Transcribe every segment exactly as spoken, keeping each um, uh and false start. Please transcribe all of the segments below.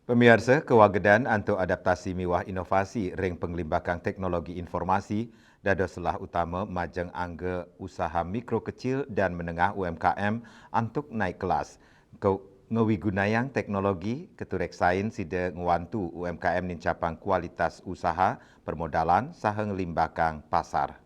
Pamiarsa, kawagedan antuk adaptasi miwah inovasi ring panglimbakang teknologi informasi dados selah utama majeng angga usaha mikro kecil dan menengah, U M K M, antuk naik kelas. Ke-, ngawigunayang teknologi, katureksain sida ngwantu U M K M nincapang kualitas usaha, permodalan, saha nglimbakang pasar.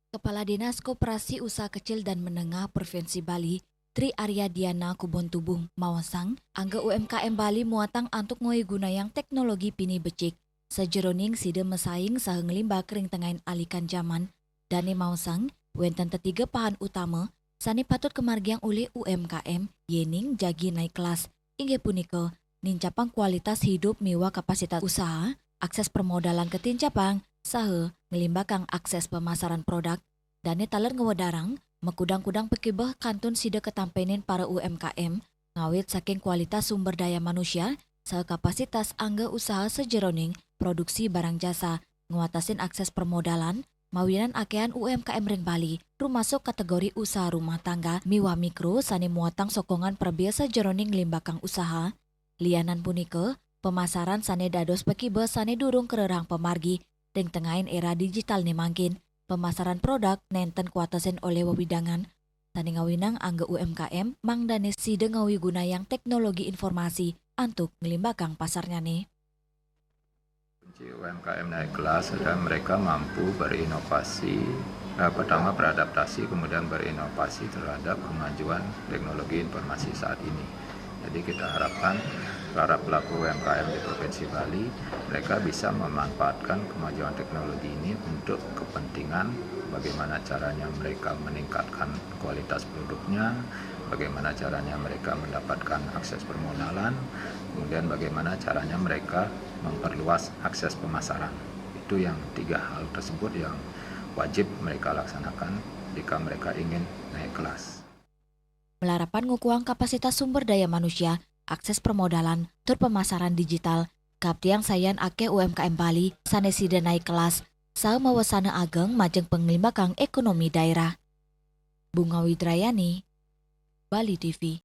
Kepala Dinas Koperasi Usaha Kecil dan Menengah Provinsi Bali, Tri Arya Diana Kubon Tubuh, maosang, angga U M K M Bali muatang antuk ngawigunayang teknologi pinih becik, sajeroning sida masaing saha nglimbak ring tengahin alikan jaman. Dane maosang, wenten tetiga pahan utama sane patut kamargiang olih U M K M, yening jagi naik kelas, inggih punika, nincapang kualitas hidup miwah kapasitas usaha, akses permodalan katincapang, saha nglimbakang akses pemasaran produk. Dane taler ngwedarang, makudang-kudang pakibeh kantun sida katampenin para U M K M, ngawit saking kualitas sumber daya manusia, saha kapasitas angga usaha sajeroning produksi barang jasa, ngwatasin akses permodalan, mawinan akehan U M K M ring Bali, rumasuk kategori usaha rumah tangga miwah mikro sane muatang sokongan prabea sajeroning nglimbakang usaha. Lianan punika, pemasaran sane dados pakibeh sane durung karerang pamargi ring tengahin era digital ne mangkin, pemasaran produk nenten kuatesin olih wewidangan, sane ngawinang angga U M K M mangdane sida ngawigunayang teknologi informasi antuk nglimbakang pasarnyane. Kunci U M K M naik kelas adalah mereka mampu berinovasi, eh, pertama beradaptasi, kemudian berinovasi terhadap kemajuan teknologi informasi saat ini. Jadi kita harapkan para pelaku U M K M di Provinsi Bali, mereka bisa memanfaatkan kemajuan teknologi ini untuk kepentingan bagaimana caranya mereka meningkatkan kualitas produknya, bagaimana caranya mereka mendapatkan akses permodalan, kemudian bagaimana caranya mereka memperluas akses pemasaran. Itu yang tiga hal tersebut yang wajib mereka laksanakan jika mereka ingin naik kelas. Malarapan ngukuhang kapasitas sumber daya manusia, akses permodalan, tur pemasaran digital, kaptiang sayan akeh U M K M Bali sane sida naik kelas, saha mawesana ageng majeng panglimbakang ekonomi daerah. Bunga Widrayani, Bali T V.